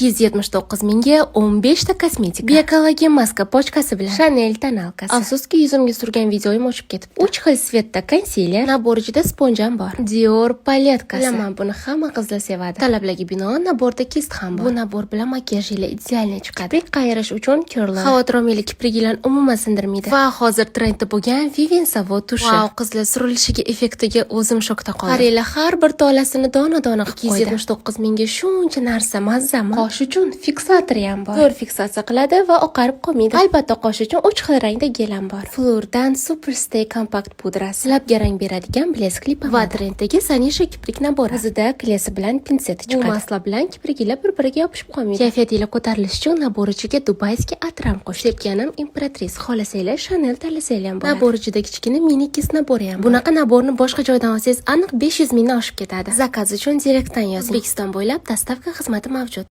279 mingga 15 ta kosmetika. Biokollagen maska pachkasi bilan. Chanel тоналка si. Afsuski, yuzimga surgan videoyim o'chib ketibdi. 3 xil цвет da консилер, набор ichida спонж ham bor. Dior палетка si. Bilaman, buni hamma qizlar sevadi. Talablarga binoan набор da кисть ham bor. Bu набор bilan makiyajinglar идеальный chiqadi. Kiprik qayirish uchun curler. Xavotir olmanglar, kipriginglarni umuman sindirmaydi. Va hozir trendda bo'lgan Vivienne Savoy tushi. Vau, qizlar, surilishiga, effektiga o'zim shokda qoldim. Qaranglar, har bir tolasini dona-dona qilib qo'ydi. 279 mingga shuncha narsa, mazzami? Qosh uchun fiksatori ham bor. Zo'r fiksatsiya qiladi va oqarib qolmaydi. Albatta, qosh uchun 3 xil rangda gel ham bor. Flurdan Super Stay kompakt pudrasi. Labga rang beradigan блеск li pomada. Va trenddagi Sanisha kiprik набор i. O'zida клей si bilan pinseti chiqadi. Bu масла bilan kipriginglar bir-biriga yopishib qolmaydi. Kayfiyatinglar ko'tarilishi uchun набор ichiga дубайский atr ham qo'shdik. Sepganim Imperatriz. Xohlasanglar, Chanel tanlasanglar ham bo'ladi. Набор ichida kichkina mini кисть набор i ham bor. Bunaqa набор ni boshqa joydan olsangiz, aniq 500 mingdan oshib ketadi. Заказ uchun direktdan yozing. O'zbekiston bo'ylab доставка xizmati mavjud.